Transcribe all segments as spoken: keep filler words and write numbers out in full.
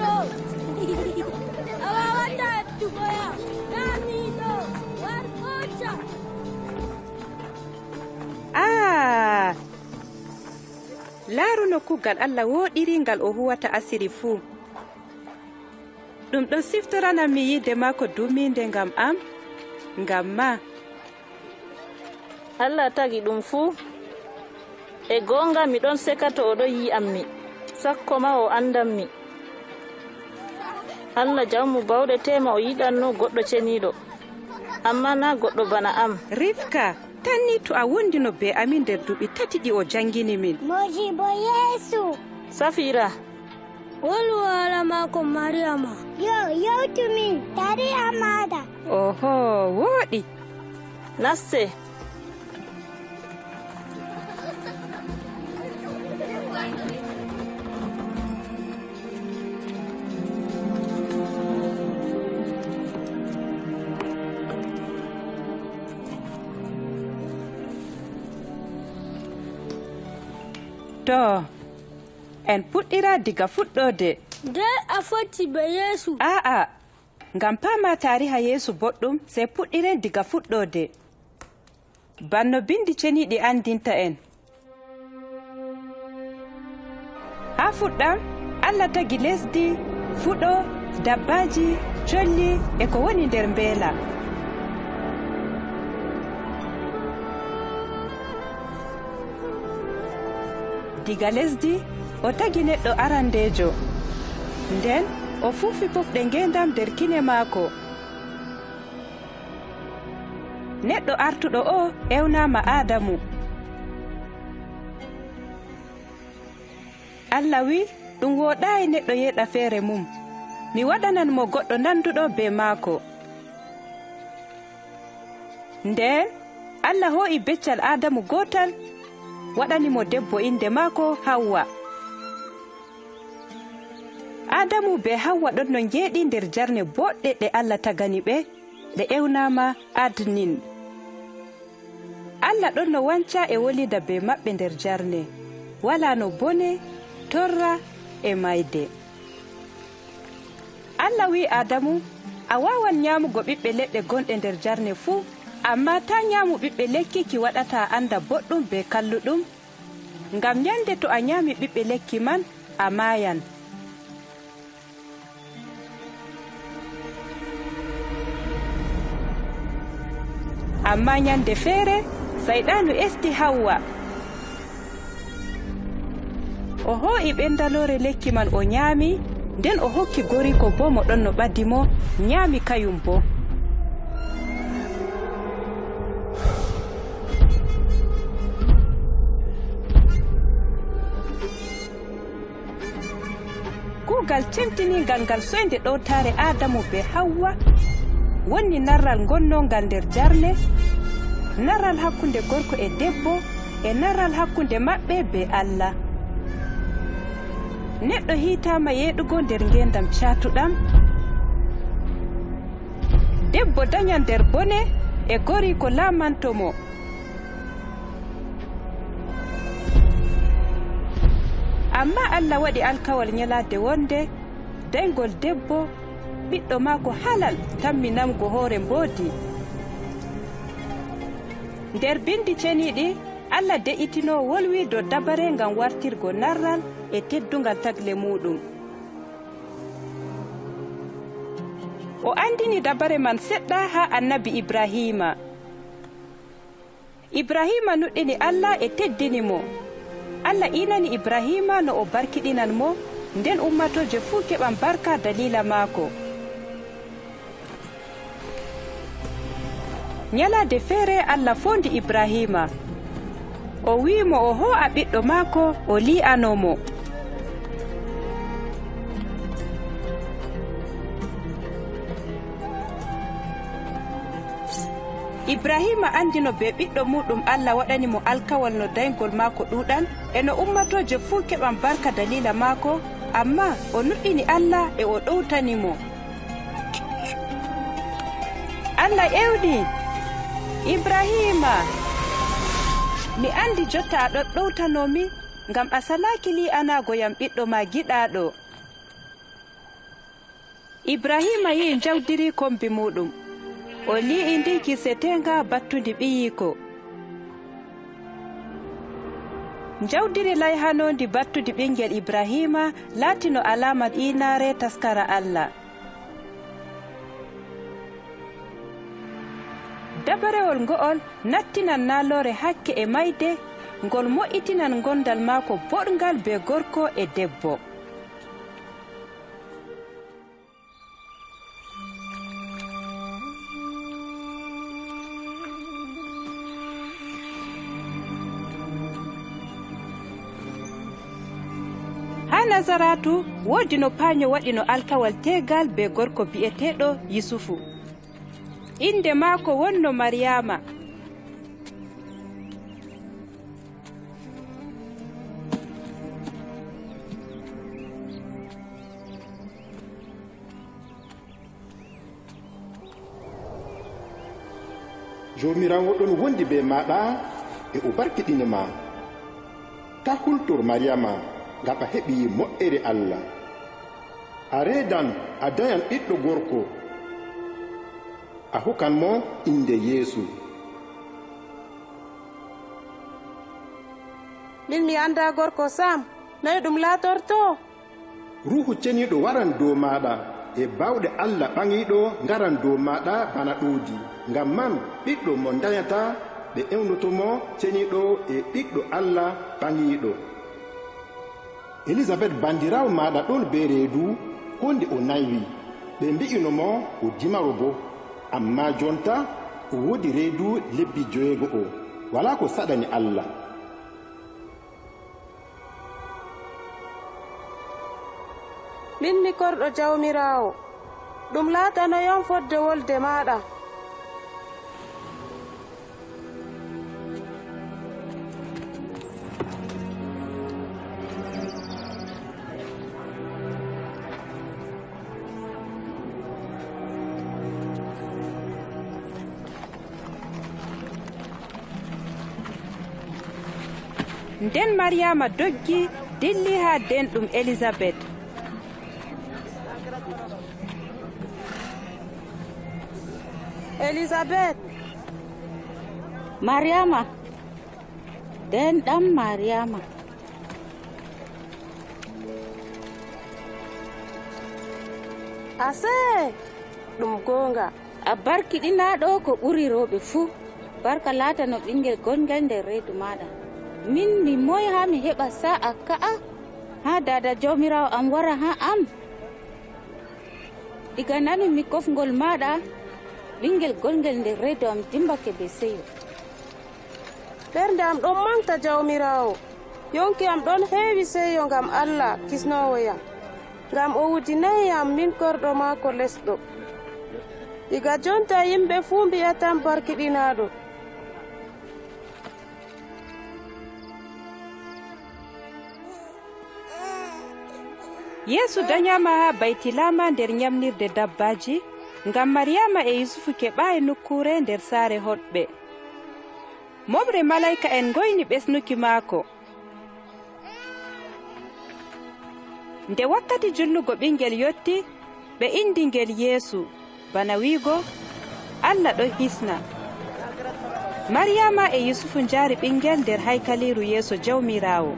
A waawataa ettugo yam. Laamiiɗo, war hooca. Aa! Laaru no kuugal Allah wooɗiri ngal o huwata asiri fuu. Ɗum ɗon siftoranam mi yiide maako duumiinde ngam am, ngam ma. Allah tagi ɗum fuu. E gooŋga mi ɗon seka to o ɗon yi'ammi, sakko ma o anndanmi. Allah Jawmu Baawɗe teema o yiɗanno goɗɗo ceniiɗo, ammaa naa goɗɗo bana am. Rifka, tan ni to a wondino bee amin nder duuɓi tati ɗi o jaŋngini min. Moodibbo Yeesu. Safira. Wolwu haala maako, Mariyama. Yo, yewtu min, tariha maaɗa. Oho, wooɗi. Naste. To, en puɗɗira diga fuɗɗoode. Nde a fotti bee Yeesu? Aa'a, ngam paama taariha Yeesu boɗɗum, sey puɗɗiren diga fuɗɗoode. Bana no Binndi Ceniiɗi anndinta en. Haa fuɗɗam, Allah tagi lesdi, fuɗo, dabbaaji, colli e ko woni nder mbeela. Diga lesdi, o tagi neɗɗo arandeejo. Nden, o fuufi pofɗe ngeendam nder kine maako. Neɗɗo artuɗo oo ewnaama Aadamu. Allah wi'i, ɗum wooɗaay neɗɗo yeeɗa feere mum. Mi waɗanan mo goɗɗo nanduɗo bee maako. Nden, Allah hoo'i beccal Aadamu gootal, waɗani mo debbo, innde maako Hawwa. Aadamu bee Hawwa ɗonno njeeɗi nder jarne booɗɗe ɗe Allah tagani ɓe, ɗe ewnaama Adnin. Allah ɗonno wanca e wolida bee maɓɓe nder jarne, walaano bone, torra e maayde. Allah wi'i Aadamu, a waawan nyaamugo ɓiɓɓe leɗɗe gonɗe nder jarne fuu, ammaa taa nyaamu ɓiɓɓe lekki ki waɗata a annda boɗɗum bee kalluɗum, ngam nyannde to a nyaami ɓiɓɓe lekki man, a maayan. Ammaa nyannde feere, Sayɗaanu esti Hawwa. O hoo'i ɓendaloore lekki man, o nyaami, nden o hokki goriiko boo mo ɗonno ɓadi mo, nyaami kayum boo. Kuugal cemtiniiŋgal ngal soynde ɗowtaare Aadamu bee Hawwa wonni narral ngonnooŋgal nder jarne, narral hakkunde gorko e debbo, e narral hakkunde maɓɓe bee Allah. Neɗɗo hiitaama yeeɗugo nder ngeendam caatuɗam. Debbo danyan nder bone e goriiko laamanto mo. Ammaa Allah waɗi alkawal nyalaade wonde, dayŋgol debbo, ɓiɗɗo maako halal, tammi namugo hoore mboodi. Nder Binndi Ceniiɗi, Allah de'itino wolwi dow dabare ngam wartirgo narral e tedduŋgal tagle muuɗum. O anndini dabare man seɗɗa haa annabi Ibrahiima. Ibrahiima nuɗɗini Allah e teddini mo. Allah iinani Ibrahiima no o barkiɗinan mo, nden ummatooje fuu keɓan barka daliila maako. Nyalaade feere Allah foondi Ibrahiima. O wi'i mo o hoo'a ɓiɗɗo maako, o lii'ano mo. Ibrahiima anndino bee ɓiɗɗo muuɗum Allah waɗani mo alkawal no dayŋgol maako ɗuuɗan, e no ummatooje fuu keɓan barka daliila maako, ammaa o nuɗɗini Allah e o ɗowtani mo. Allah ewni, Ibrahiima, mi anndi jotta a ɗon ɗowtano mi, ngam a salaaki lii'anaago yam ɓiɗɗo ma giɗaaɗo. Ibrahiima yi'i njawdiri kombi muuɗum. O lii'i ndi kirseteeŋga battundi ɓiyiiko. Njawdiri layhanoondi battundi ɓiŋgel Ibrahiima laatino alaama iinaare taskara Allah. Dabarewol ngo'ol nattinan naaloore hakke e mayde, ngol mo'itinan gondal maako boɗŋgal bee gorko e debbo. Haa Nasaraatu, woodino paanyo waɗino alkawal teegal bee gorko bi'eteeɗo Yusufu. Innde maako wonno Maryaama. Joomiraawo ɗon wondi bee maaɗa, e o barkiɗini ma. Taa hultor, Maryaama, ngam a heɓi mo'ere Allah. A reedan, a danyan ɓiɗɗo gorko. A hokkan mo innde Yeesu. Min mi anndaa gorko sam. Noy ɗum laatorto? Ruuhu Ceniiɗo waran dow maaɗa, e baawɗe Allah Ɓaŋiiɗo ngaran dow maaɗa bana ɗowdi. Ngam man, ɓiɗɗo mo ndanyata, ɓe ewnoto mo Ceniiɗo e Ɓiɗɗo Allah Ɓaŋiiɗo. Elizabet, bandiraawo maaɗa, ɗon bee reedu, koo nde o naywi. Ɓe mbi'ino mo o dimaro boo. Ammaa jonta, o woodi reedu lebbi joweego'o. Walaa ko saɗani Allah. Min mi korɗo Jawmiraawo, ɗum laatanoyam fodde wolde maaɗa. Nden Maryaama doggi, dilli haa denɗum Elizabet. Elizabet! Maryaama! Denɗam Maryaama! Asee, ɗum gooŋga. A barkiɗinaaɗo ko ɓuri rewɓe fuu. Barka laatano ɓiŋgel goŋgel nder reedu maaɗa. Min mi moy haa mi heɓa saa'a ka'a? Haa daada Jawmiraawo am wara haa am? Diga nanumi kofŋgol maaɗa, ɓiŋgel goŋgel nder reedu am dimbake bee seyo. Ɓernde am ɗon maŋgta Jawmiraawo, yoŋki am ɗon heewi seyo ngam Allah, Kisnoowo yam. Ngam o wudinaay yam, min korɗo maako lesɗo. Diga jonta yimɓe fuu mbi'atam barkiɗinaaɗo. Yeesu danyaama haa Baytilaama nder nyamnirde dabbaaji, ngam Maryaama e Yusufu keɓaay nokkuure nder saare hoɗɓe. Moɓre malaa'ika'en ngoyni ɓesnuki maako. Nde wakkati julnugo ɓiŋgel yotti, ɓe inndi ngel Yeesu, bana wi'go, Allah ɗon hisna. Maryaama e Yusufu njaari ɓiŋgel nder haykaliiru yeeso Jawmiraawo.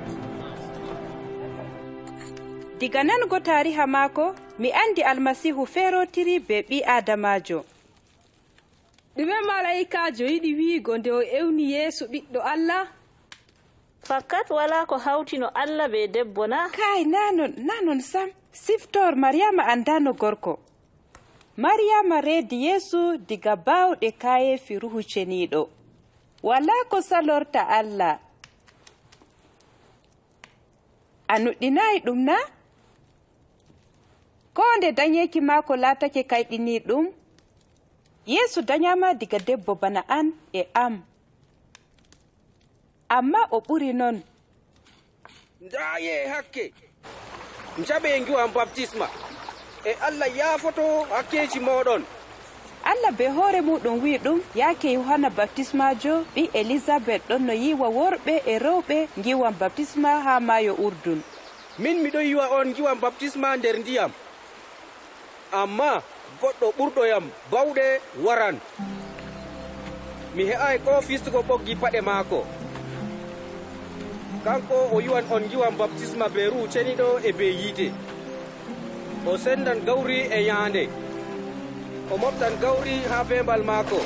Diga nanugo taariha maako, mi anndi Almasiihu feerootiri bee ɓii-Aadamaajo. Ɗume malaa'ikaajo yiɗi wi'go nde o ewni Yeesu Ɓiɗɗo Allah? Fakat walaa ko hawtino Allah bee debbo na? Kaay, naa non, naa non sam. Siftor, Maryaama anndaano gorko. Maryaama reedi Yeesu diga baawɗe kaayeefi Ruuhu Ceniiɗo. Walaa ko salorta Allah. A nuɗɗinaay ɗum na? Koo nde danyeeki maako laatake kayɗiniiɗum, Yeesu danyaama diga debbo bana an e am. Ammaa o ɓuri non. Ndaaye hakke, njaɓe ngiwam baptisma, e Allah yaafoto hakkeeji mooɗon. Allah bee hoore muuɗum wi'i ɗum, yaake Yuhanna Baptismaajo ɓii Elizabet ɗonno yiiwa worɓe e rewɓe ngiwam baptisma haa maayo Urdun. Min mi ɗon yiiwa on ngiwam baptisma nder ndiyam. Ammaa goɗɗo ɓurɗo yam baawɗe waran. Mi he'aay koo fiistugo ɓoggi paɗe maako. Kaŋko o yi'an on ngiwam baptisma bee Ruuhu Ceniiɗo e bee yiite. O sendan gawri e nyaande. O mooɓtan gawri haa beembal maako.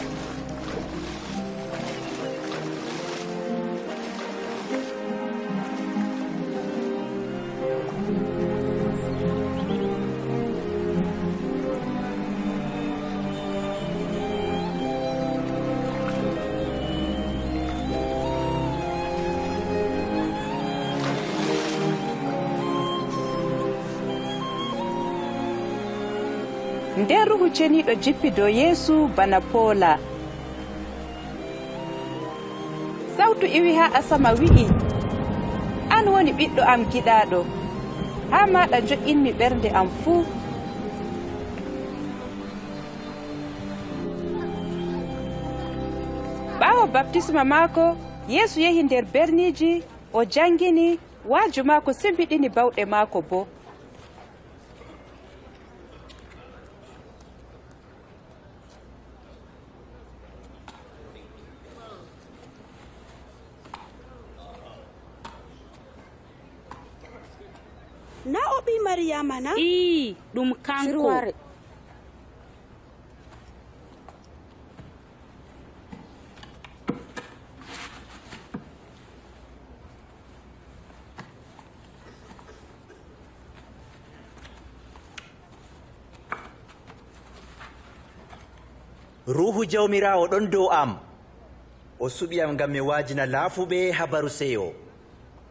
Nden Ruuhu Ceniiɗo jippi dow Yeesu bana poola. Sawtu iwi haa asama, wi'i, "An woni Ɓiɗɗo am giɗaaɗo, haa maaɗa njo'inmi ɓernde am fuu." Ɓaawo baptisma maako, Yeesu yehi nder berniiji, o jaŋgini, waaju maako sembiɗini, baawɗe maako boo. Na o ɓii Mariyama na? Ii, ɗum kanko. Sirwaare. Ruuhu Jawmiraawo ɗon dow am. O suɓi am ngam mi waajina laafuɓe habaru seyo.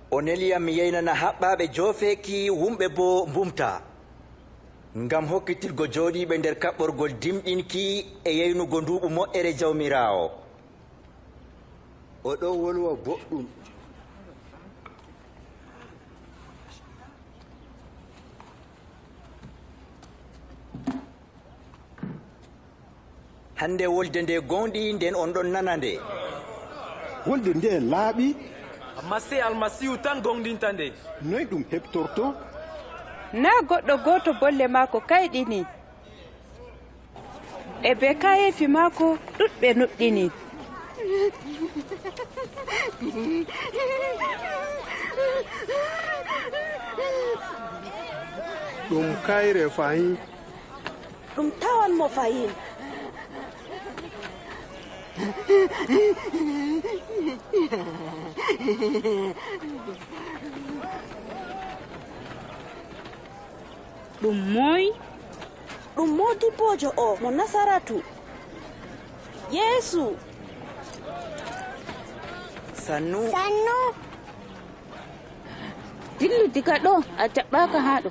O neli am mi yeynana haɓɓaaɓe joofeeki, wumɓe boo mbumta. Ngam hokkitirgo jooɗiiɓe nder kaɓɓorgol dimɗinki e yeynugo nduuɓu moƴƴere Jawmiraawo. O ɗon wolwa boɗɗum. Hande wolde nde gooŋɗi, nden on ɗon nana nde. Wolde nde'e laaɓi. Ammaa sey Almasiihu tan gooŋɗinta nde. Noy ɗum heɓtorto? Naa goɗɗo gooto bolle maako kayɗini. E bee kaayeefi maako ɗuuɗɓe nuɗɗini. Ɗum kayre fahin. Ɗum tawan mo fahin. Ɗum moy? Ɗum moodibboojo o mo Nasaratu. Yeesu. Sannu. Sannu. Dillu diga ɗo, a jaɓɓaaka haa ɗo.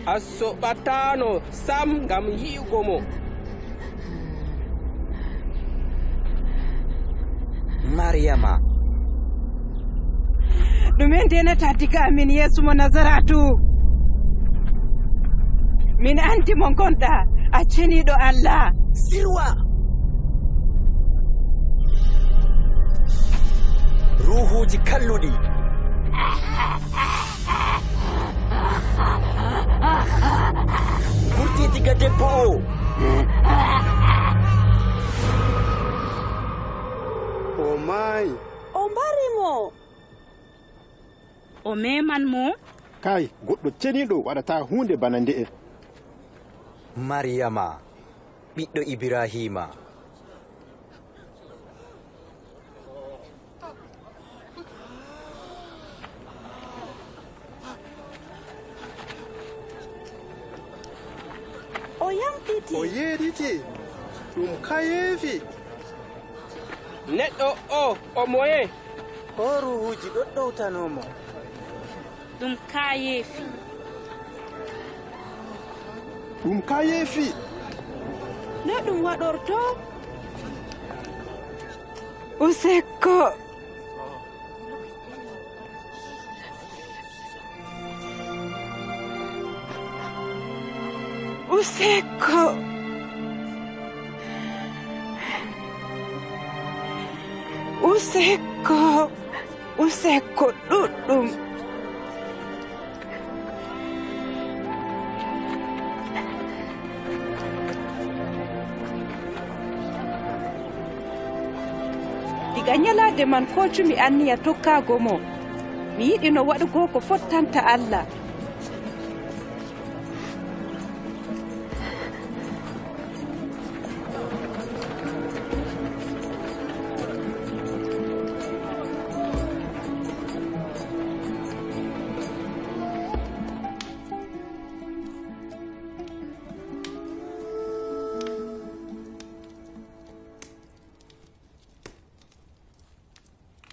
A soɓataano sam ngam yi'ugo mo. Mariyama. Ɗume ndenata diga amin, Yeesu mo Nasaratu? Min anndi mo ngonɗa, a ceniiɗo Allah. Sirwa! Ruuhuuji kalluɗi. Wurti diga debbo o. O maayi. O mbari mo. O meman mo. Kay, goɗɗo ceniiɗo waɗataa huunde bana nde'e. Mariyama, ɓiɗɗo Ibrahiima. O yamɗiti. O yeeɗiti. Ɗum kayeefi. Neɗɗo o, o moye? O ruuhuuji ɗoɗɗowtano mo. Ɗum kayeefi. Ɗum kayeefi. No ɗum waɗorto? Useko. Useko. Useko, useko ɗuɗɗum. Diga nyalaade man koocumi anniya tokkaago mo. Mi yiɗino waɗugo ko fottanta Allah.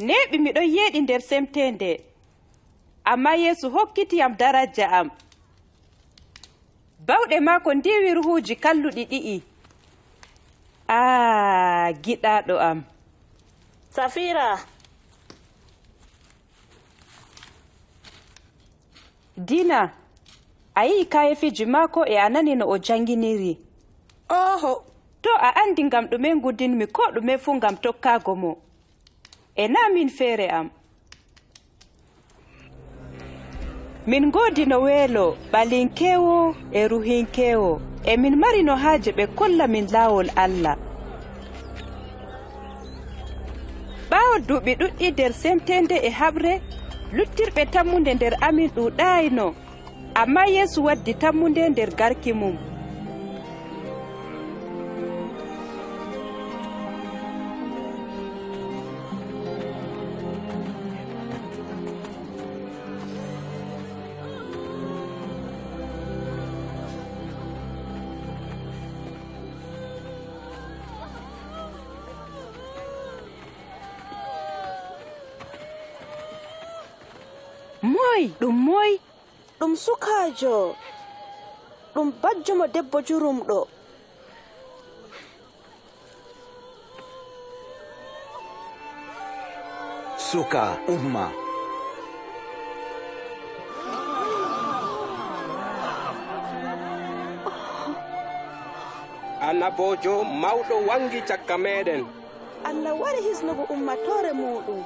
Neeɓi mi ɗon yeeɗi nder semteende, ammaa Yeesu hokkiti yam darajja am. Baawɗe maako ndiiwi ruhuuji kalluɗi ɗi'i. Aa, giɗaaɗo am! Safira! Dina, a yi'i kaayeefiiji maako e a nani no o jaŋginiri. Ooho! To a anndi ngam ɗume ngudinmi koo ɗume fuu ngam tokkaago mo. E na min feere am. Min ngoodino weelo, ɓalinkeewo e ruhinkeewo, e min marino haaje ɓe kolla min laawol Allah. Ɓaawo duuɓi ɗuɗɗi nder semteende e haɓre, luttirɓe tammunde nder amin ɗuuɗaayno. Ammaa Yeesu waddi tammunde nder garki mum. Moy? Ɗum moy? Ɗum sukaajo. Ɗum bajjo mo debbo jurumɗo. Suka, umma. Annaboojo mawɗo waŋgi caka meeɗen. Allah wari hisnugo ummaatoore muuɗum.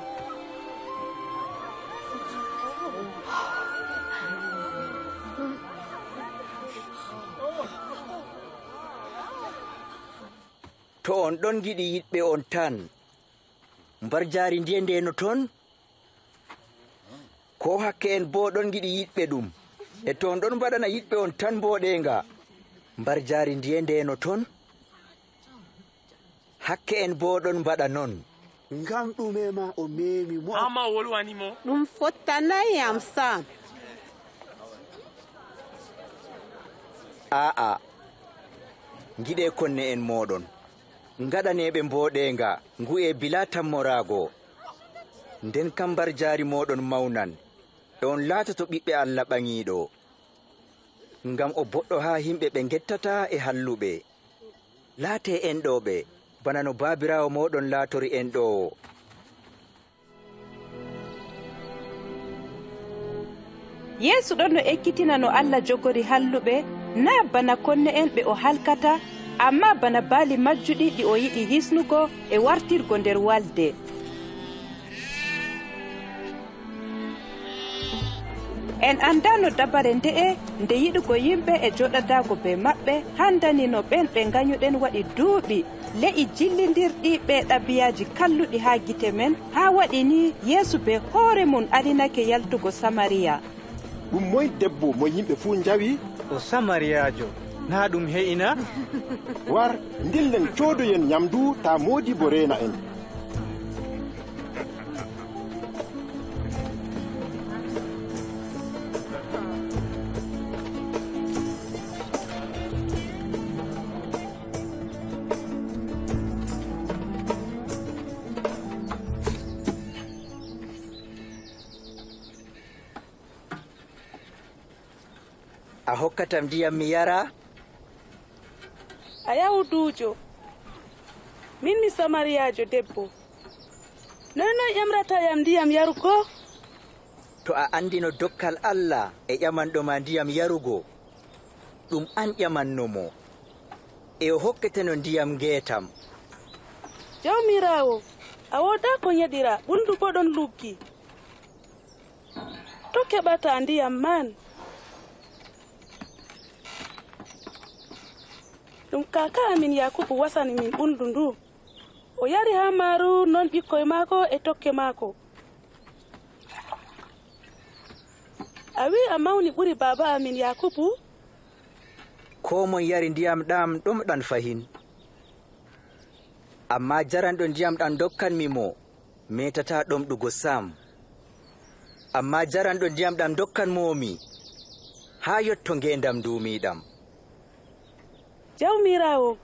To on ɗon ngiɗi yiɗɓe on tan, mbarjaari ndiye ndeeno ton? Koo hakke en boo ɗon ngiɗi yiɗɓe ɗum. E to on ɗon mbaɗana yiɗɓe on tan mbooɗeeŋga, mbarjaari ndiye ndeeno ton? Hakke en boo ɗon mbaɗa non. Ngam ɗume ma o meemi mo? Haa ma o wolwani mo. Ɗum fottanaay yam sam. Aa'a, ngiɗe konne'en mooɗon, ngaɗane ɓe mbooɗeeŋga, ngu'e bilaa tammoraago. Nden kam mbarjaari mooɗon mawnan, e on laatoto ɓiɓɓe Allah ɓaŋiiɗo. Ngam o boɗɗo haa yimɓe ɓe ngettataa e halluɓe. Laate enɗooɓe, bana no Baabiraawo mooɗon laatori enɗoowo. Yeesu ɗon no ekkitina no Allah jogori halluɓe, naa bana konne'en ɓe o halkata, ammaa bana baali majjuɗi ɗi o yiɗi hisnugo e wartirgo nder walde. En anndaano dabare nde'e, nde yiɗugo yimɓe e jooɗadaago bee maɓɓe, handanino ɓen ɓe nganyuɗen waɗi duuɓi, le'i jillindirɗi bee ɗabi'aaji kalluɗi haa gite men, haa waɗi ni Yeesu bee hoore mum arinake yaltugo Samariya. Ɗum moy debbo mo yimɓe fuu njawi? O Samariyaajo, naa ɗum he'i na? War, ndillen coodoyen nyamdu, taa moodibbo reena en. A hokkatam ndiyam mi yara? A Yahuuduujo, min mi Samariyaajo debbo. Noy noy ƴamrata yam ndiyam yarugo? To a anndino dokkal Allah e ƴamanɗo ma ndiyam yarugo, ɗum an ƴamanno mo, e o hokketeno ndiyam ngeetam. Jawmiraawo, A woodaa ko nyeɗira, ɓulndu boo ɗon luggi. To keɓata ndiyam man? Ɗum kaaka amin Yakubu wasani min ɓulndu ndu. O yari haa maaru, non ɓikkoy maako e tokke maako. A wi'i a mawni ɓuri baaba amin Yakubu? Koo moy yari ndiyam ɗam ɗomɗan fahin. Ammaa jaranɗo ndiyam ɗam ndokkanmi mo, meetataa ɗomɗugo sam. Ammaa jaranɗo ndiyam ɗam ndokkanmi mo, haa yotto ngeendam nduumiiɗam. Jawmiraawo,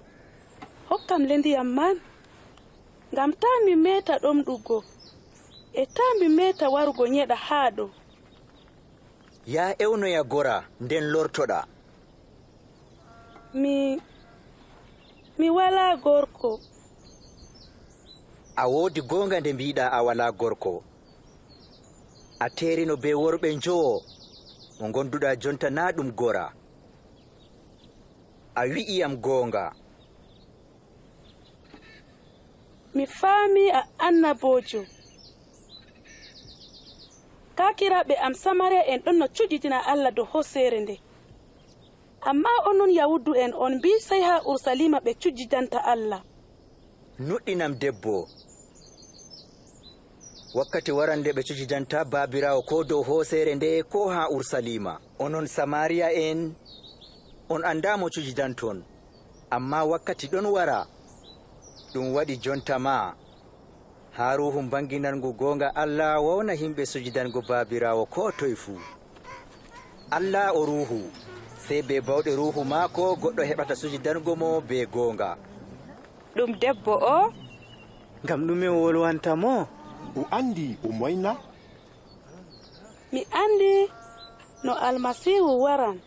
hokkam le ndiyam man, ngam taa mi meeta ɗomɗugo, e taa mi meeta warugo nyeɗa haa ɗo. Yaa ewnoya gora, nden lortoɗa. Mi, mi walaa gorko. A woodi goonga nde mbi'ɗa a walaa gorko. A teerino bee worɓe njowo, mo ngonduɗa jonta naa ɗum gora. A wi'i yam goonga. Mi faami a annaboojo. Kaakiraaɓe am Samariya en ɗonno cujidina Allah dow hooseere nde. Ammaa onon Yahuudu'en on mbi'i sey haa Urusaliima ɓe cujidanta Allah. Nuɗɗinam debbo. Wakkati waran nde ɓe cujidanta Baabiraawo koo dow hooseere nde koo haa Urusaliima. Onon Samariya en, on anndaa mo cujidanton. Ammaa wakkati ɗon wara, ɗum waɗi jonta maa, haa Ruuhu mbaŋginanŋgu gooŋga Allah wowna yimɓe sujidango Baabiraawo koo toy fuu. Allah o Ruuhu, sey bee baawɗe Ruuhu maako goɗɗo heɓata sujidango mo bee gooŋga. Ɗum debbo oo? Ngam ɗume o wolwanta mo? O anndi o moy na? Mi anndi no Almasiihu waran.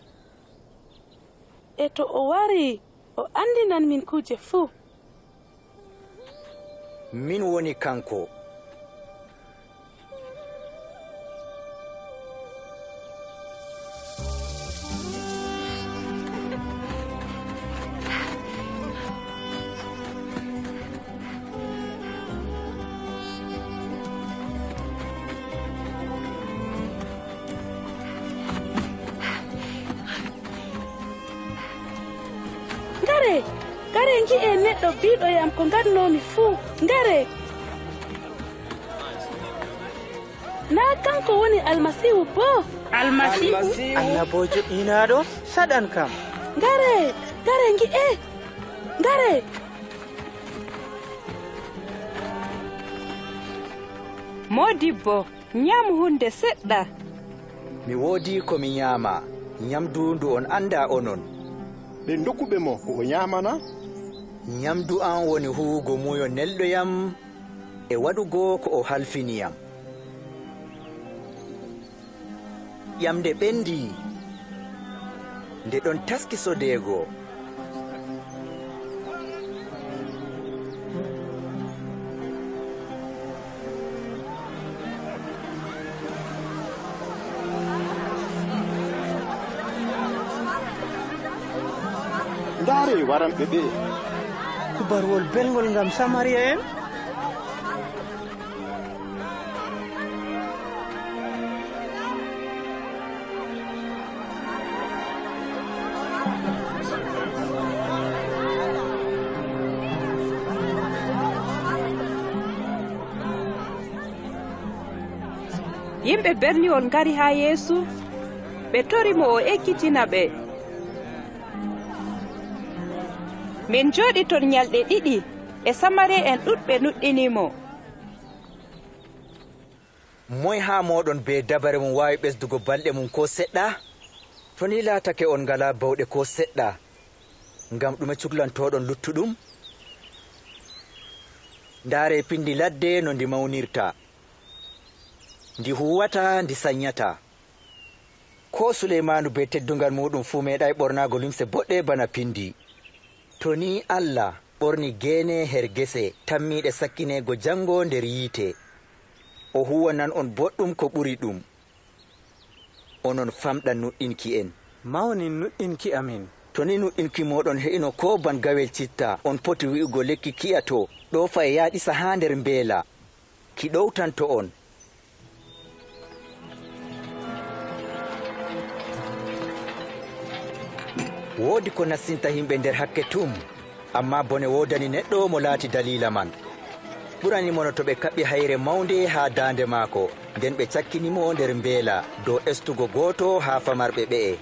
E to o wari, o anndinan min kuuje fuu. Min woni kaŋko. Ngare, ngare, ngi'e neɗɗo biiɗo yam ko ngaɗnoomi fuu. Ngare. Naa kaŋko woni Almasiihu boo? Almasiihu? Annaboojo iinaaɗo saɗan kam. Ngare, ngare, ngi'e. Ngare. Moodibbo, nyaam huunde seɗɗa. Mi woodi ko mi nyaama, nyamndu ndu on anndaa onon. Ɓe ndokkuɓe mo ko o nyaama na? Nyamndu am woni huuwugo muuyo nelɗo yam e waɗugo ko o halfini yam. Ƴamnde ɓenndi, nde ɗon taski sodeego. Ndaare waranɓe ɓe'e. Kubaruwol belŋgol ngam Samariya en. Yimɓe berniwol ngari haa Yeesu, ɓe tori mo o ekkitina ɓe. Min njooɗi ton nyalɗe ɗiɗi, e Samari'en ɗuuɗɓe nuɗɗini mo. Moy haa mooɗon bee dabare mum waawi ɓesdugo balɗe mum koo seɗɗa? To ni laatake on ngalaa bawɗe koo seɗɗa, ngam ɗume cuklantoɗon luttuɗum? Ndaare pindi ladde no ndi mawnirta. Ndi huuwataa, ndi sanyataa. Koo Suleymaanu bee tedduŋgal muuɗum fuu meeɗaay ɓornaago limse boɗɗe bana pindi. To ni Allah ɓorni geene her gese tammiiɗe sakkineego jaŋngo nder yiite, o huuwanan on boɗɗum ko ɓuri ɗum. Onon famɗa nuɗɗinki'en. Mawnin nuɗɗinki amin. To ni nuɗɗinki mooɗon he'ino koo ban gawel citta, on poti wi'ugo lekki ki'a to, ɗoofa e yaaɗisa haa nder mbeela. Ɗowtanto on. Woodi ko nastinta yimɓe nder hakke tum, ammaa bone woodani neɗɗo mo laati daliila man. Ɓurani mo no to ɓe kaɓɓi hayre mawnde haa daande maako, nden ɓe cakkini mo nder mbeela dow estugo gooto haa famarɓe ɓe'e.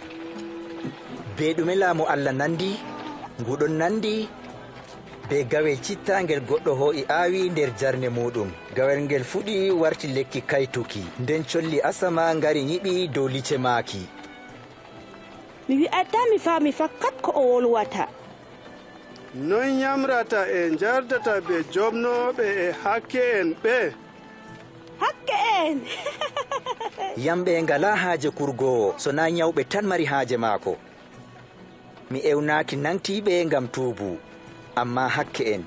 Bee ɗume laamu Allah nandi? Ngu ɗon nandi bee gawel citta ngel goɗɗo hoo'i aawi nder jarne muuɗum. Gawel ngel fuɗi warti lekki kaytuki, nden colli asama ngari nyiɓi dow lice maaki. Mi wi'ataa mi faami fakat ko o wolwata. Noy nyamrata e njardata bee jomnooɓe e hakke'en ɓe? Hakke'en! Yamɓe ngalaa haaje kurgoowo, so naa nyawɓe tan mari haaje maako. Mi ewnaaki naŋgtiiɓe ngam tuubu, ammaa hakke'en.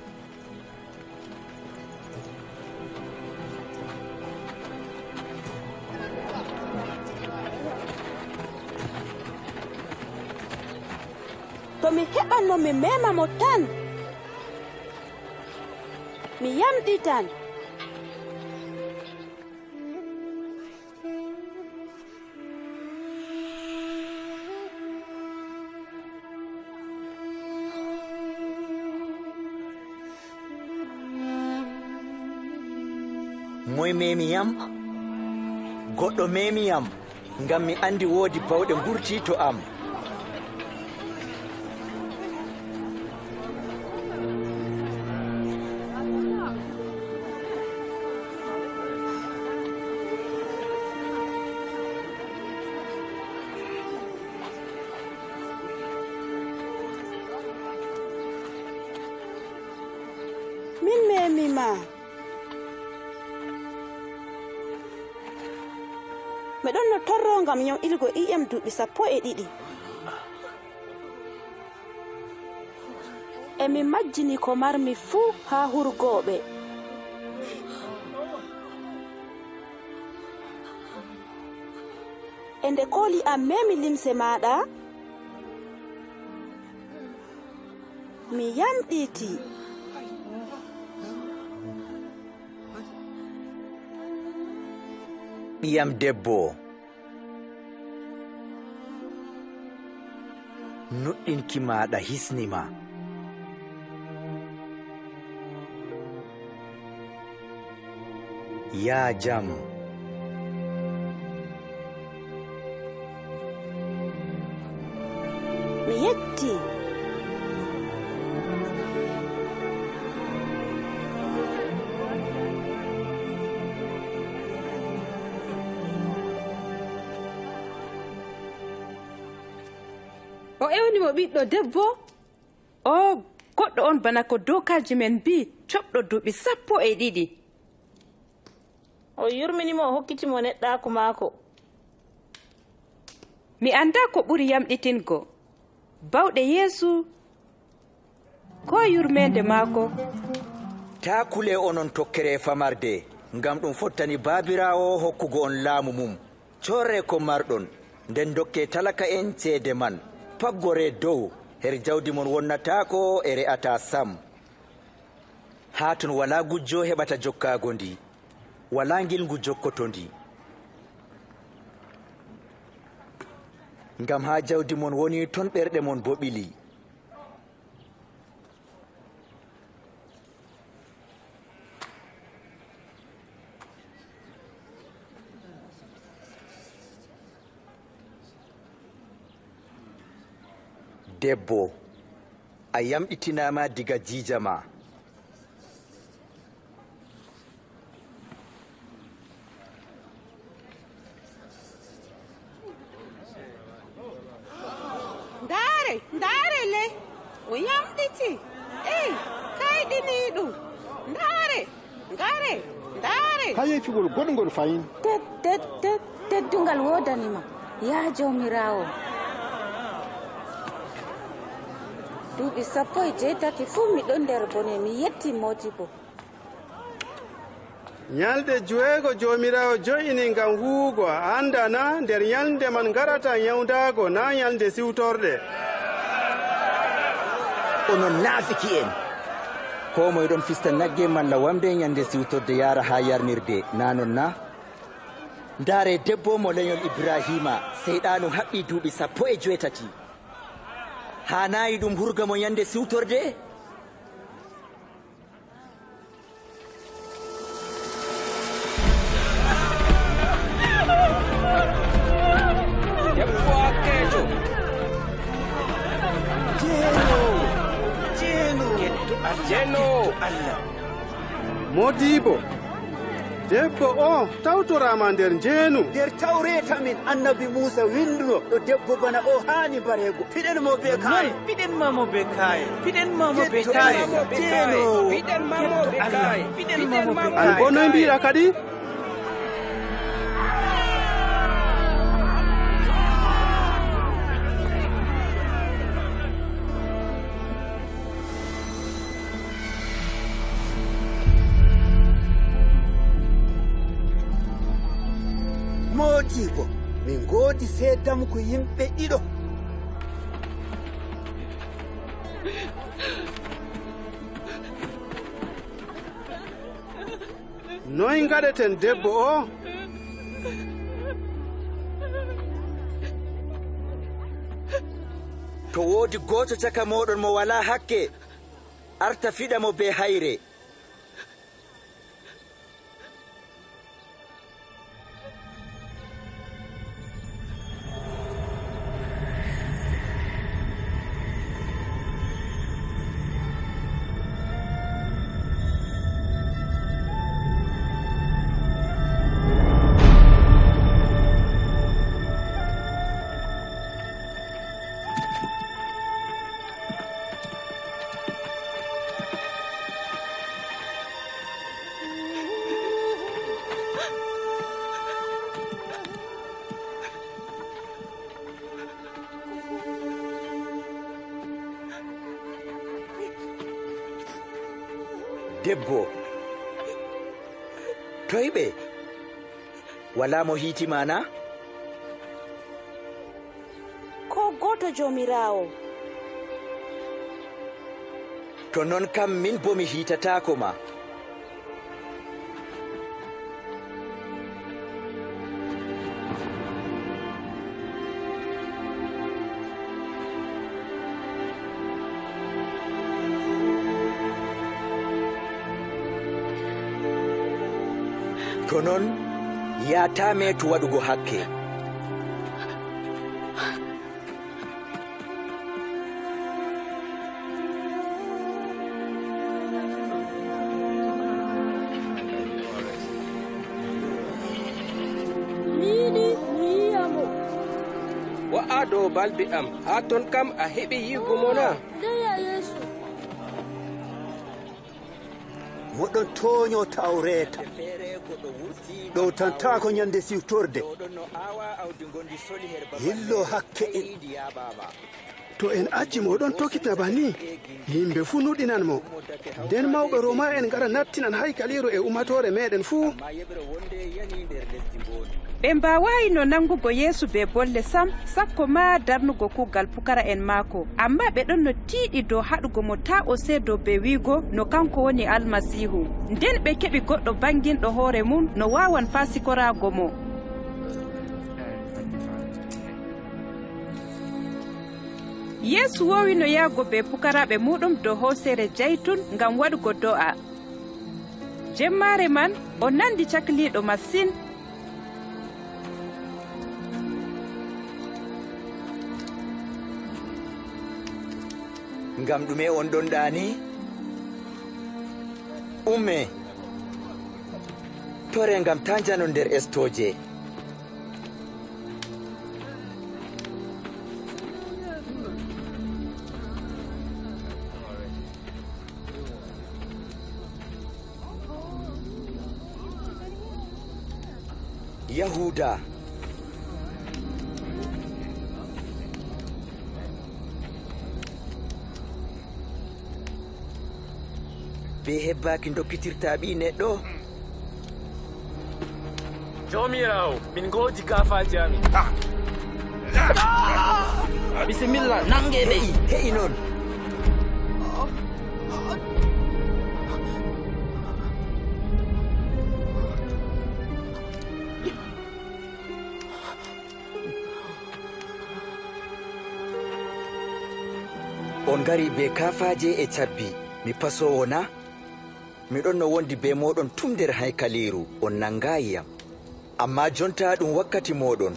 To mi heɓan mo, mi meema mo tan. Mi yamɗitan. Moy meemi yam? Goɗɗo meemi yam, ngam mi anndi woodi bawɗe ngurti to am. Min meemi ma. Mi ɗonno torro ngam yam ilgo ƴi'am duuɓi sappo e ɗiɗi. E mi majjini ko marmi fuu haa hurgooɓe. E nde kooli am meemi limse maaɗa, mi yamɗiti. Ɓiyam debbo, nuɗɗinki maaɗa hisni ma. Yaa jam. Mi yetti. O ewni mo ɓiɗɗo debbo. Oo goɗɗo on bana ko dookaaji men mbi'i, coɓɗo duuɓi sappo e ɗiɗi. O yurmini mo, o hokkiti mo neɗɗaaku maako. Mi anndaa ko ɓuri yamɗitingo, bawɗe Yeesu koo yurmeende maako. Taa kule, onon tokkere famarde, ngam ɗum fottani Baabiraawo hokkugo on laamu mum. Coorre ko marɗon, nden ndokke talaka'en ceede man. Paggore dow, her jawdi mon wonnataako e re'ataa sam. Haa ton walaa gujjo heɓata jokkaago ndi, walaa ngilngu jokkoto ndi. Ngam haa jawdi mon woni, ton ɓerɗe mon boo ɓili. Debbo, a yamɗitinaama diga jiija ma. Ndaare, ndaare le, o yamɗiti. Eey, kayɗiniiɗum. Ndaare, ngare, ndaare. Haa yehi figol goɗngol fahin. Ted, ted, ted, teddungal woodani ma, yaa Jawmiraawo. Duuɓi sappo e jeetati fuu mi ɗon nder bone, mi yetti Moodibbo. Nyalɗe joweego Joomiraawo jo'ini ngam huuwugo, a anndaa na? Nder nyalnde man ngaɗata nyawndaago, naa nyalnde siwtorde. Onon naafiki'en! Koo moy ɗon fista nagge malla wamnde nyande siwtorde yahra haa yarnirde, naa non na? Ndaare debbo mo lenyol Ibrahiima, seyɗaanu haɓɓi duuɓi sappo e joweetati. Haanaayi ɗum hurga mo nyande siwtorde? Debbo hakkeejo. Jeeno. Jeeno. Geddo Allah. Jeeno. Geddo Allah. Moodibo, debbo o tawtoraama nder njeenu. Nder tawreeta min, annabi Muusa winduno ɗo debbo bana o haani mbareego. Piɗen mo bee kaaye. Piɗen ma mo bee kaaye. Piɗen ma mo bee kaaye. Piɗen ma mo bee kaaye. Piɗen ma mo bee kaaye. An boo noy mbi'ɗa kadi? Moodibo, min ngoodi seedamku yimɓe ɗiɗo. Noy ngaɗeten debbo o? To woodi gooto caka mooɗon mo walaa hakke, arta fiɗa mo bee hayre. Debbo, toy ɓe? Walaa mo hiiti ma na? Koo gooto, Jawmiraawo. To non kam, min boo mi hiitataako ma. To non, yaa taa meetu waɗugo hakke. Mi yiɗi mi yi'a mo. Wa'a dow balbe am, haa ton kam a heɓi yi'ugo mo na? Ndeya Yeesu. Moɗon toonyo tawreeta. Ɗowtantaako nyande siwtorde. Hillo hakke'en. To en acci mo o ɗon tokkitna bana ni, yimɓe fuu nuɗɗinan mo. Nden mawɓe Rooma'en ngara nattinan haykaliiru e ummaatoore meeɗen fuu. Ɓe mbaawayno naŋgugo Yeesu bee bolle sam, sakko maa darnugo kuugal pukara'en maako. Ammaa ɓe ɗonno tiiɗi dow haɗugo mo taa o seedo bee wi'go no kaŋko woni Almasiihu. Nden ɓe keɓi goɗɗo baŋginɗo hoore mum no waawan faasikoraago mo. Yeesu woowino yahgo bee pukaraaɓe muuɗum dow hooseere Jaytun ngam waɗugo do'a. Jemmaare man, o nandi cakliiɗo masin. Ngam ɗume on ɗon ɗaani? Umme, tore ngam taa njanon nder estooje. Yahuuda. Bee hebbaaki ndokkitirta ɓii neɗɗo? Jawmiraawo, min ngoodi kaafaaje amin. Bisimilla, naŋge ɓe. He'i, he'i non. On ngari bee kaafaaje e carbi, mi pasoowo na? Mi ɗonno wondi bee mooɗon tum nder haykaliiru, on naŋgaayi yam. Ammaa jonta ɗum wakkati mooɗon,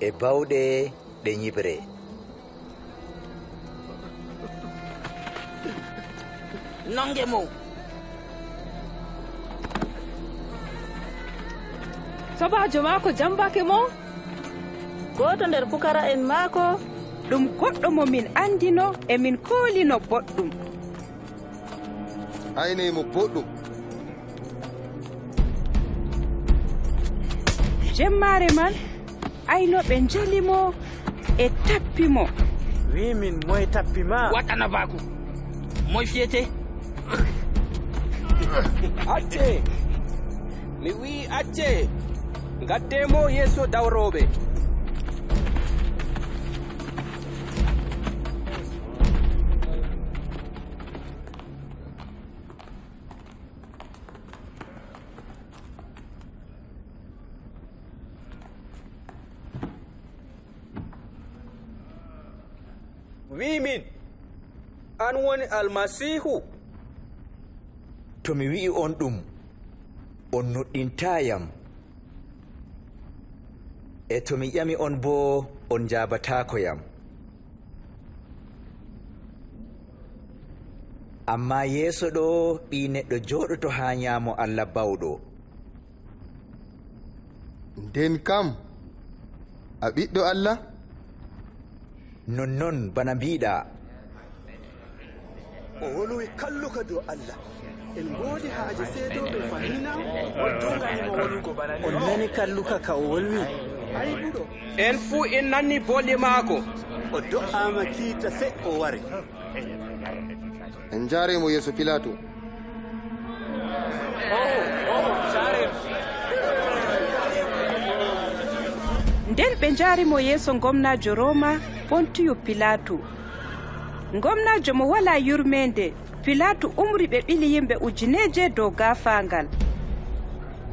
e baawɗe ɗe nyiɓre. Naŋge mo! Sobaajo maako jambake mo? Gooto nder pukara'en maako? Ɗum goɗɗo mo min anndino e min koolino boɗɗum. Ayney mo boɗɗum. Jemmaare man, aynooɓe njali mo e tappi mo. Wi min, moy tappi ma? Waɗana bako. Moy fiyete? Acce! Mi wi'i, acce! Ngadde mo yeeso dawrooɓe. Wi min, an woni Almasiihu? To mi wi'i on ɗum, on nuɗɗintaa yam. E to mi ƴami on boo, on njaabataako yam. Ammaa yeeso ɗo, Ɓii Neɗɗo jooɗoto haa nyaamo Allah Baawɗo. Nden kam, a ɓiɗɗo Allah? Nonnon, bana mbi'ɗa. O wolwi kalluka dow Allah. En ngoodi haaje seedooɓe fahin na? On tuugani mo wolwugo bana ni? On nani kalluka ka o wolwi? Aybuɗo. En fuu en nanni bolle maako. O do'aama kiita sey o ware. En njaare mo yeeso Pilaatu. Nden ɓe njaari mo yeeso ngomnaajo Roma, Pontiyu Pilaatu. Ngomnaajo mo walaa yurmeende, Pilaatu umri ɓe ɓili yimɓe ujineeje dow gaafaaŋgal.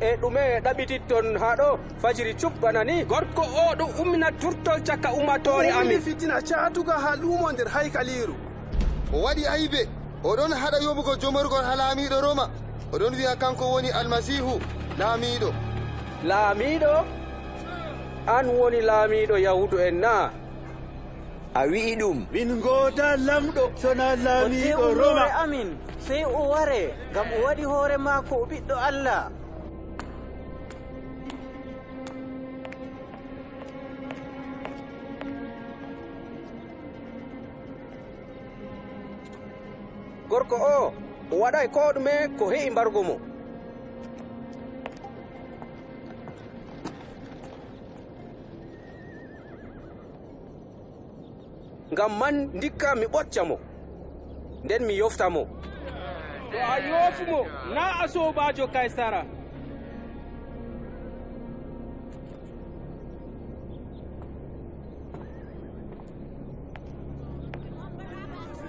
E ɗume ɗaɓɓititton haa ɗo fajiri cub bana ni? Gorko oo ɗon ummina turtol caka ummaatoore amin. Fitina caatuka haa luumo nder haykaliiru. O waɗi aybe, o ɗon haɗa yoɓugo jomorgol haa laamiiɗo Roma. O ɗon wi'a kanko woni Almasiihu, laamiiɗo. Laamiiɗo? An woni laamiiɗo Yahuudu'en na? A wi'i ɗum. Min ngoodaa laamɗo, sonaa laamiiɗo Roma. Amin, sey o ware, ngam o waɗi hoore maako o ɓiɗɗo Allah. Gorko oo, o waɗaay koo ɗume ko he'i mbarugo mo. Ngam man, ndikka mi ɓocca mo, nden mi yofta mo. To a yoofi mo, naa a soobaajo Kaysara.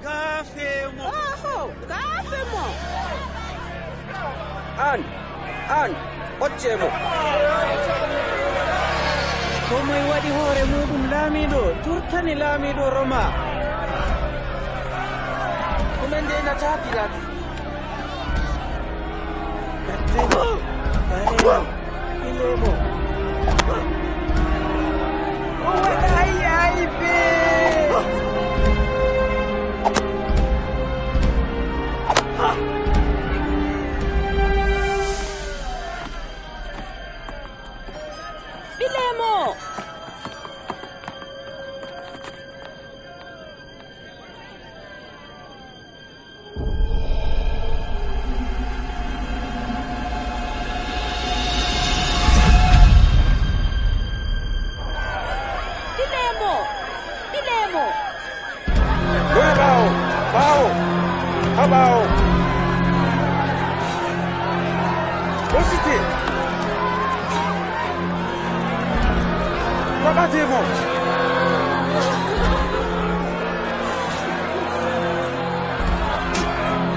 Ngaafe mo! Oho, ngaafe mo! An, an, ɓocce mo! Koo moy waɗi hoore muuɗum laamiiɗo, turtani laamiiɗo Roma. Ɗume ndeenata Pilaatu? Gaddemo, baremo, ɓilemo. O waɗaay aybe. Ɓilemo. Ɓilemo! Ɓilemo! Lori ɓaawo! Ɓaawo! Haa ɓaawo! Hosite! Kaɓate mo!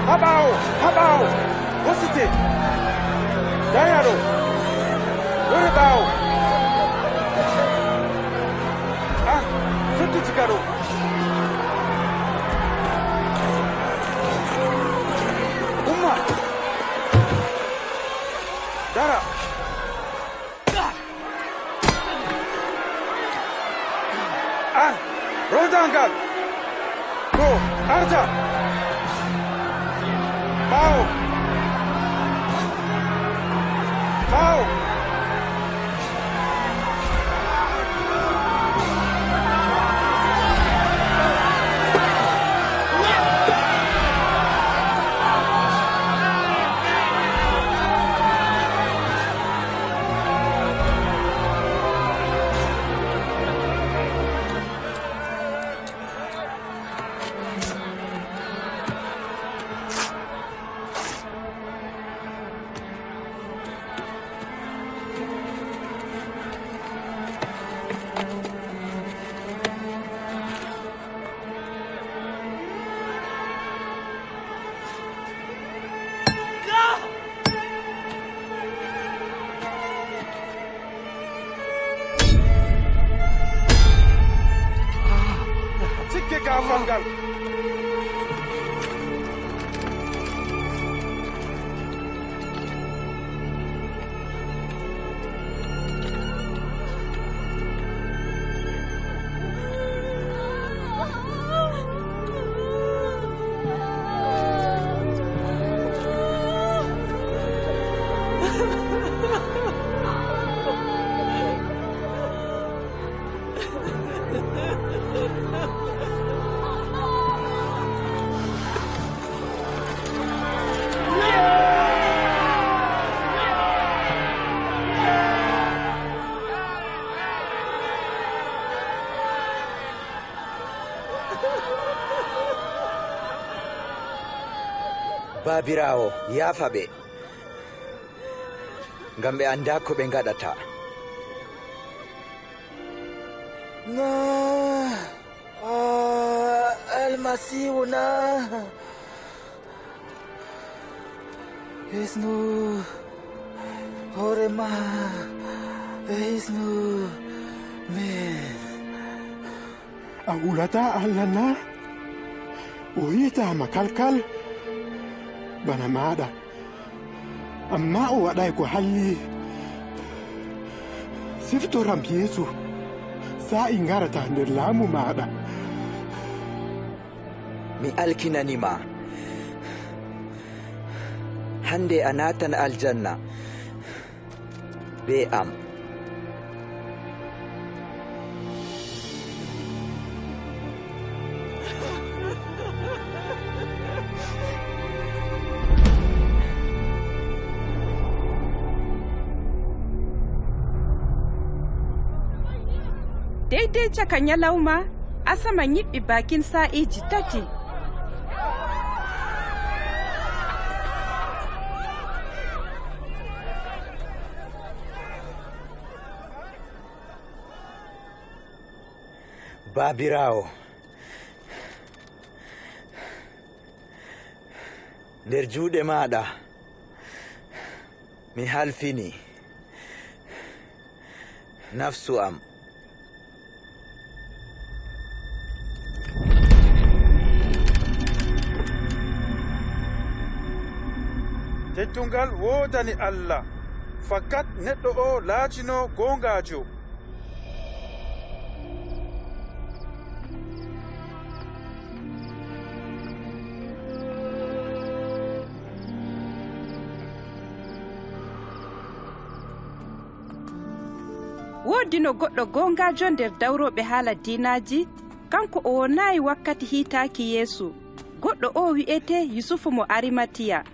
Haa ɓaawo! Haa ɓaawo! Hosite! Dari haa ɗo! Lori ɓaawo! Ah, sottu diga ɗo! Ar, rowta ngal! Ɗo, arta! Ɓaawo! Ɓaawo! Sikke gaafal ngal. Baabiraawo, yaafa ɓe, ngam ɓe anndaa ko ɓe ngaɗata. Na, a Almasiihu na? Hisnu hoore ma, hisnu min. A hulataa Allah na? O yi'ataama kalkal bana maaɗa. Ammaa o waɗaay ko halli. Siftoram Yeesu, saa'i ngarata nder laamu maaɗa. Mi alkinani ma. Hande a naatan aljanna bee am. Deydey caka nyalawma, asama nyiɓɓi baakin saa'iiji tati. Baabiraawo, nder juuɗe maaɗa mi halfini nafsu am. Tedduŋgal woodani Allah. Fakat neɗɗo oo laatino gooŋgaajo. Woodino goɗɗo gooŋgaajo nder dawrooɓe haala diinaaji, kaŋko o wonaayi wakkati hiitaaki Yeesu. Goɗɗo oo wi'ete Yusufu mo Arimatiya.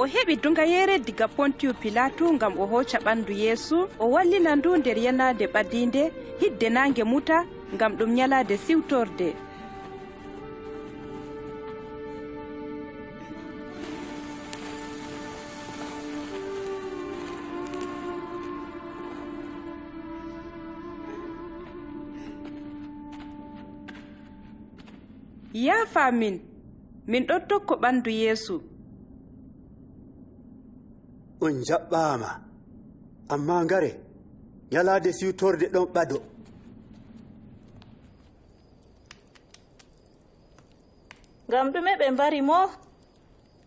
O heɓi duŋgayeere diga Pontiyu Pilaatu ngam o hooca ɓandu Yeesu, o wallina ndu nder yenaande ɓadiinde, hidde naaŋge muta, ngam ɗum nyalaade siwtorde. Yaafa min, min ɗon tokko ɓandu Yeesu. On njaɓɓaama, ammaa ngare, nyalaade siwtorde ɗon ɓado. Ngam ɗume ɓe mbari mo?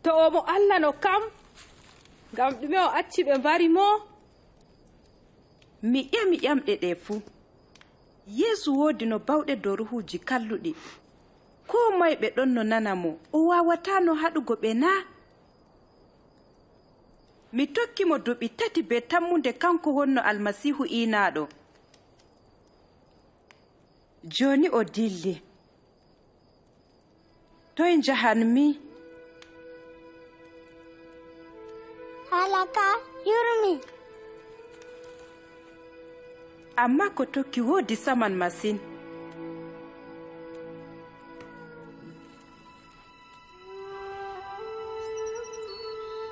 To o mo Allah no kam, Ngam ɗume o acci ɓe mbari mo? Mi ƴami ƴamɗe ɗe fuu. Yeesu woodino bawɗe dow ruuhuuji kalluɗi. Koo moy ɓe ɗonno nana mo, o waawataano haɗugo ɓe na? Mi tokki mo duuɓi tati bee tammunde kaŋko wonno Almasiihu iinaaɗo. Jooni o dilli. Toy njahanmi? Haala ka yurmi. Ammaa ko tokki woodi saman masin.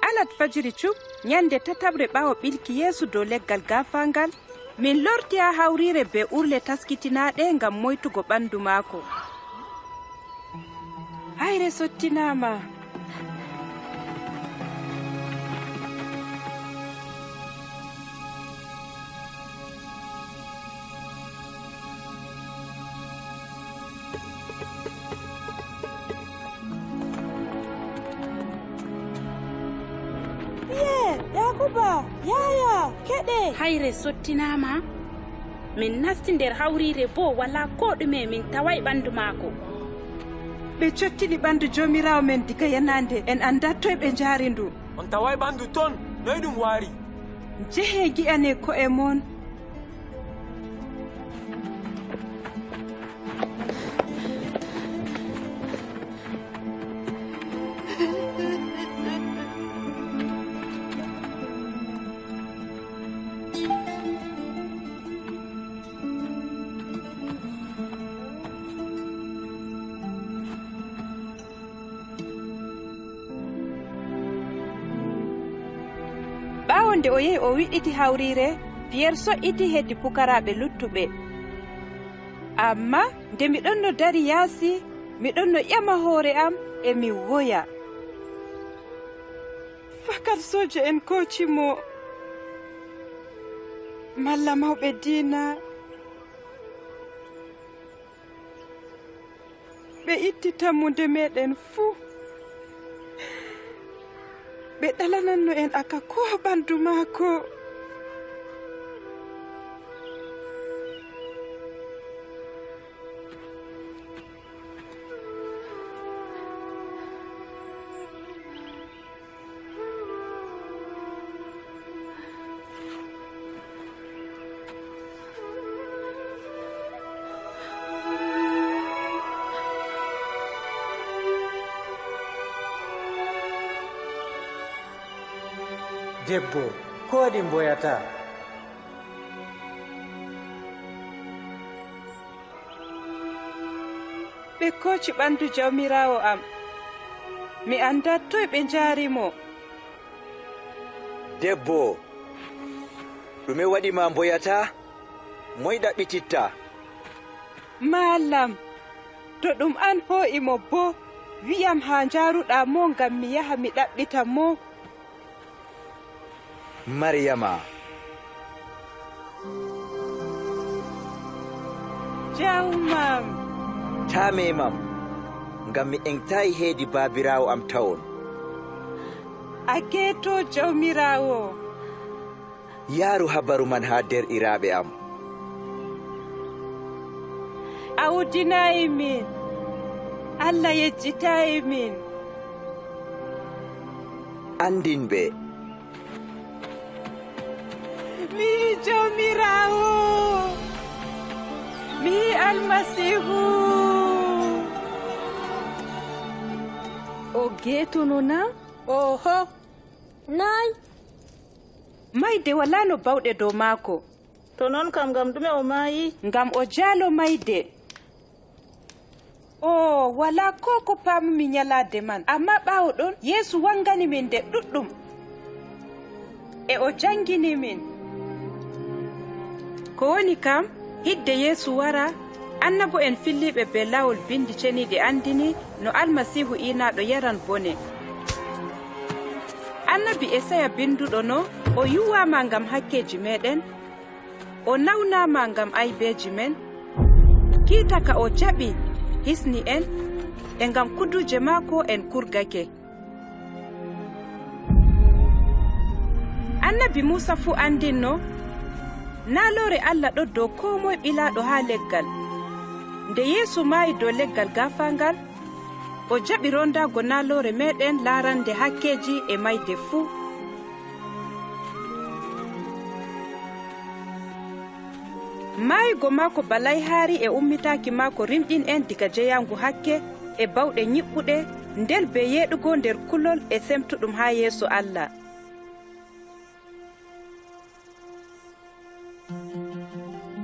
Alat fajiri cub, nyande tataɓre ɓaawo ɓilki Yeesu dow leggal gaafaangal, min lorti haa hawriire bee urle taskitinaaɗe ngam moytugo ɓandu maako. Hayre sottinaama. Piyer, Yakuba, Yahaya, keɗe! Hayre sottinaama. Min nasti nder hawriire boo walaa koo ɗume, min tawaay ɓandu maako. Ɓe cottini ɓandu Jawmiraawo men diga yenaande, en anndaa toy ɓe njaari ndu. On tawaay ɓandu ton, noy ɗum waari? Njehe ngi'ane ko'e mon. Ɓaawo nde o yehi o wiɗɗiti hawriire, Piyer so'iti hedi pukaraaɓe luttuɓe. Ammaa nde mi ɗonno dari yaasi, mi ɗonno ƴama hoore am e mi woya. Fakat sooje'en kooci mo, malla mawɓe diina. Ɓe itti tammunde meeɗen fuu. Ɓe ɗalananno en aka koo ɓandu maako. Debbo, ko waɗi mboyata? Ɓe kooci ɓandu Jawmiraawo am. Mi anndaa toy ɓe njaari mo. Debbo, ɗume waɗi ma mboyata? Moy ɗaɓɓititta? Maalam, to ɗum an hoo'i mo boo, wi'am haa njaaruɗa mo ngam mi yaha mi ɗaɓɓita mo. Mariyama. Jawmam. Taa memam, ngam mi eŋgitaay hedi baabiraawo am tawon. A geeto Jawmiraawo. Yaaru habaru man haa deerɗiraaɓe am. A udinaay min. Allah yejjitaay min. Anndin ɓe. Mi yi'i Jawmiraawo. Mi yi'i Almasiihu. O geetono na? Ooho. Naay. Mayde walaano bawɗe dow maako. To non kam, ngam ɗume o maayi? Ngam o jaalo mayde. Oo, walaa koo ko paamumi nyalaade man. Ammaa ɓaawo ɗon, Yeesu waŋgani min nde ɗuɗɗum. E o jaŋgini min. Ko woni kam, hidde Yeesu wara, annabo'en filliiɓe bee laawol Binndi Ceniiɗi anndini no Almasiihu iinaaɗo yaran bone. Annabi Esaya binduɗo no, o yuwaama ngam hakkeeji meeɗen, o nawnaama ngam aybeeji men. Kiita ka o jaɓi hisni en, e ngam kuduuje maako en kurgake. Annabi Muusa fuu anndinno, naaloore Allah ɗon dow koo moy ɓilaaɗo haa leggal. Nde Yeesu maayi dow leggal gaafaangal, o jaɓi roondaago naaloore meeɗen laarannde hakkeeji e maayde fuu. Maayugo maako ba layhaari e ummitaaki maako rimɗin en diga jeyaaŋgu hakke e baawɗe nyiɓɓuɗe, nden bee yeeɗugo nder kulol e semtuɗum haa yeeso Allah.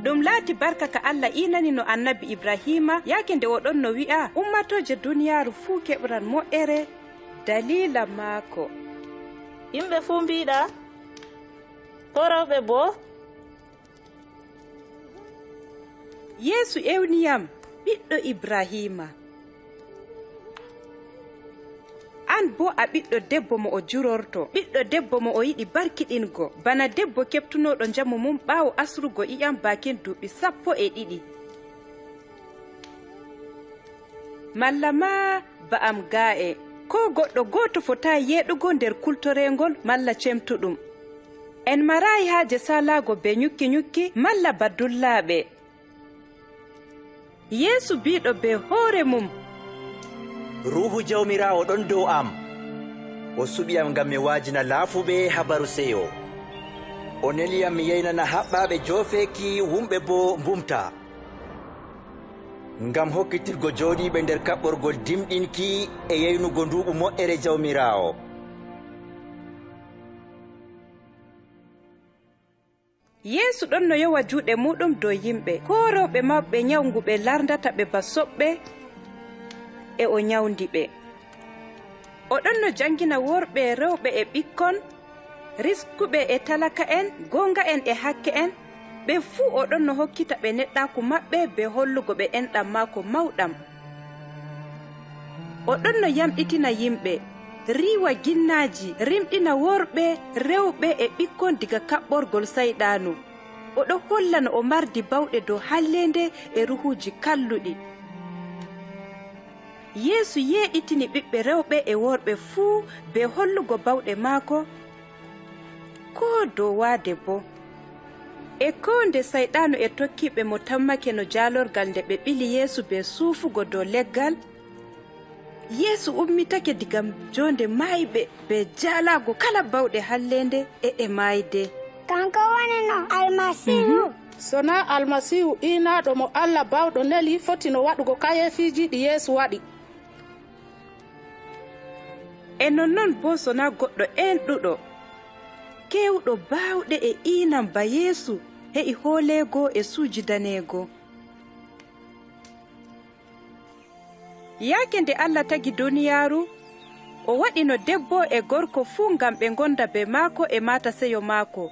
Ɗum laati barka ka Allah iinanino annabi Ibrahiima, yaake nde o ɗonno wi'a, ummaatooje duniyaaru fuu keɓran mo'ere daliila maako. Yimɓe fuu mbiiɗa, koo rewɓe boo. Yeesu ewni yam, ɓiɗɗo Ibrahiima. An boo a ɓiɗɗo debbo mo o jurorto, ɓiɗɗo debbo mo o yiɗi barkiɗingo, bana debbo keɓtunooɗo njamu mum ɓaawo asrugo ƴiiƴam baakin duuɓi sappo e ɗiɗi. Malla ma ba'am gaa'e, koo goɗɗo gooto fotaay yeeɗugo nder kultoreeŋgol malla cemtuɗum. En maraay haaje saalaago bee nyukki-nyukki malla ba dullaaɓe. Yeesu bi'ɗo bee hoore mum, Ruuhu Jawmiraawo ɗon dow am. O suɓi am ngam mi waajina laafuɓe habaru seyo. O neli am mi yeynana haɓɓaaɓe joofeeki, wumɓe boo mbumta. Ngam hokkitirgo jooɗiiɓe nder kaɓɓorgol dimɗinki e yeynugo nduuɓu mo'ere Jawmiraawo. Yeesu ɗonno yowa juuɗe muuɗum dow yimɓe, koo rewɓe mawɓe nyaw ngu ɓe larndata ɓe ba soɓɓe, e o nyawndi ɓe. O ɗonno jaŋngina worɓe, rewɓe e ɓikkon, riskuɓe e talaka'en, gooŋga'en e hakke'en, ɓe fuu o ɗonno hokkita ɓe neɗɗaaku maɓɓe bee hollugo ɓe enɗam maako mawɗam. O ɗonno yamɗitina yimɓe, riiwa ginnaaji, rimɗina worɓe, rewɓe e ɓikkon diga kaɓɓorgol Sayɗaanu. O ɗon holla no o mardi baawɗe dow halleende e ruuhuuji kalluɗi. Yeesu yeeɗitini ɓiɓɓe rewɓe e worɓe fuu bee hollugo baawɗe maako koo dow waade boo. E koo nde Sayɗaanu e tokkiiɓe mo tammake no jaalorgal nde ɓe ɓili Yeesu bee suufugo dow leggal, Yeesu ummitake diga joonde maayɓe bee jaalaago kala baawɗe halleende e ɗe maayde. Kanko woni no Almasiihu. Mhm. Sonaa Almasiihu iinaaɗo mo Allah Baawɗo neli fotino waɗugo kayeefiiji ɗi Yeesu waɗi. E nonnon boo sonaa goɗɗo eenɗuɗo, keewɗo baawɗe e iinam ba Yeesu he'i hooleego e sujidaneego. Yaake nde Allah tagi duniyaaru, o waɗino debbo e gorko fuu ngam ɓe ngonda bee maako e maata seyo maako.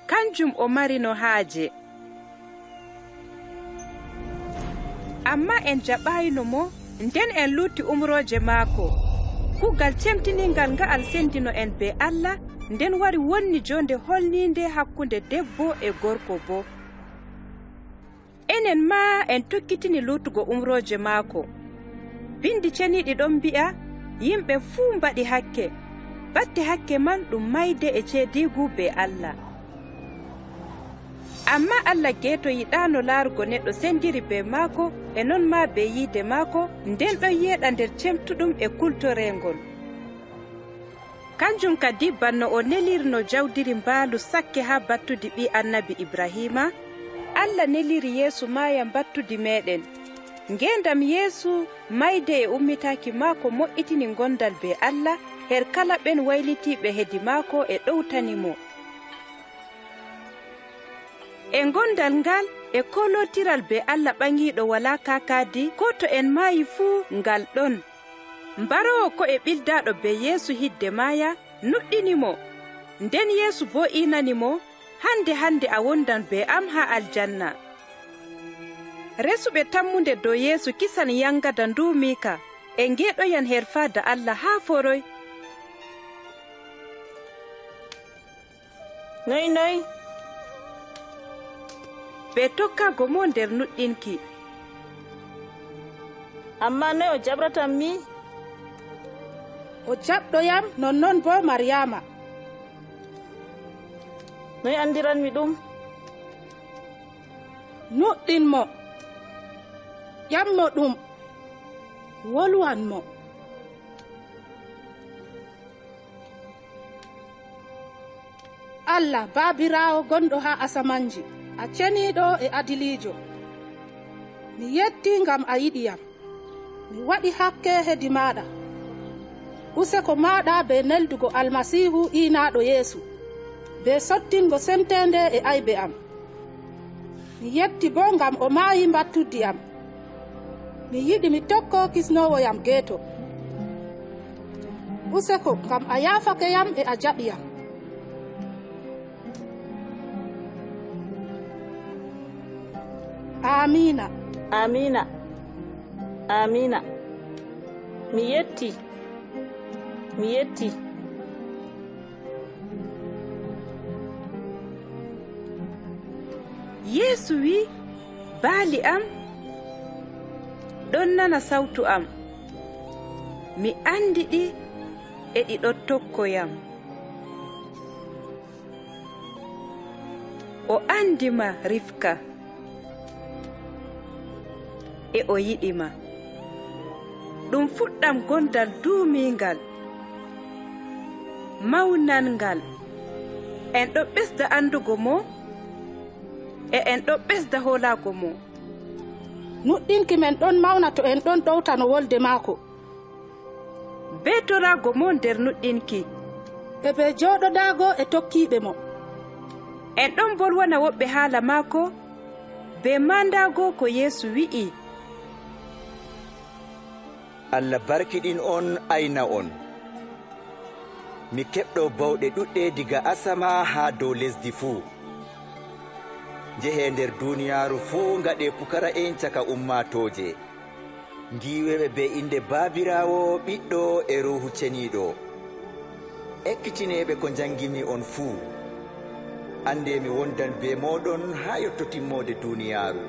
Kanjum o marino haaje. Ammaa en jaɓaayno mo, nden en luuti umrooje maako. Kuugal cemtiniiŋgal nga'al sendino en bee Allah, nden wari wonni joonde holniinde hakkunde debbo e gorko boo. Enen maa en tokkitini luutugo umrooje maako. Binndi ceniiɗi ɗon mbi'a, yimɓe fuu mbaɗi hakke. Batte hakke man ɗum maayde e ceediigu bee Allah. Ammaa Allah geeto yiɗaano laarugo neɗɗo sendiri bee maako e non maa bee yiide maako, nden ɗon yeeɗa nder cemtuɗum e kultoreeŋgol. Kanjum kadi, bana o nelirno jawdiri mbaalu sakke haa battudi ɓii annabi Ibrahiima, Allah neliri Yeesu maaya mbattudi meeɗen. Ngeendam Yeesu, maayde e ummitaaki maako mo'itini ngonndal bee Allah, her kala ɓen waylitiiɓe hedi maako e ɗowtani mo. E ngonndal ngal, e koolootiral bee Allah ɓaŋiiɗo walaa kaakaadi, koo to en maayi fuu, ngal ɗon. Mbaroowo ko'e ɓildaaɗo bee Yeesu hidde maaya, nuɗɗini mo. Nden Yeesu boo iinani mo, "Hande hande a wondan bee am haa aljanna." Resuɓe tammunde dow Yeesu kisan yaŋgada nduumiika, e ngeeɗoyan her faada Allah haa foroy. Noy, noy? Ɓe tokkaago mo nder nuɗɗinki. Ammaa noy o jaɓratammi? O jaɓɗo yam, nonnon boo Maryaama. Noy anndiranmi ɗum? Nuɗɗin mo, ƴam mo ɗum, wolwan mo. Allah, Baabiraawo gonɗo haa asamanji, a ceniiɗo e adiliijo. Mi yetti ngam a yiɗi yam. Mi waɗi hakke hedi maaɗa. Useko maaɗa bee neldugo Almasiihu iinaaɗo Yeesu, bee sottingo semteende e aybe am. Mi yetti boo ngam o maayi mbattuddi am. Mi yiɗi mi tokko kisnoowo yam geeto. Useko ngam a yaafake yam e a jaɓi yam. Aamiina. Aamiina. Aamiina. Mi yetti. Mi yetti. Yeesu wi'i, "Baali am ɗon nana sawtu am. Mi anndi ɗi e ɗi ɗon tokko yam." O anndi ma, Rifka, e o yiɗi ma. Ɗum fuɗɗam gondal duumiiŋgal, mawnanŋgal. En ɗon ɓesda anndugo mo, e en ɗon ɓesda hoolaago mo. Nuɗɗinki men ɗon mawna to en ɗon ɗowtano wolde maako. Bee toraago mo nder nuɗɗinki. E bee jooɗodaago e tokkiiɓe mo. En ɗon mbolwana woɗɓe haala maako, bee maandaago ko Yeesu wi'i. Allah barkiɗin on, ayna on. Mi keɓɗo bawɗe ɗuɗɗe diga asama haa dow lesdi fuu. Njehe nder duniyaaru fuu, ngaɗe pukara'en caka ummaatooje. Ngiiwe ɓe bee innde Baabiraawo, Ɓiɗɗo e Ruuhu Ceniiɗo. Ekkitinee ɓe ko njanginmi on fuu. Anndee mi wondan bee mooɗon haa yotto timmoode duniyaaru.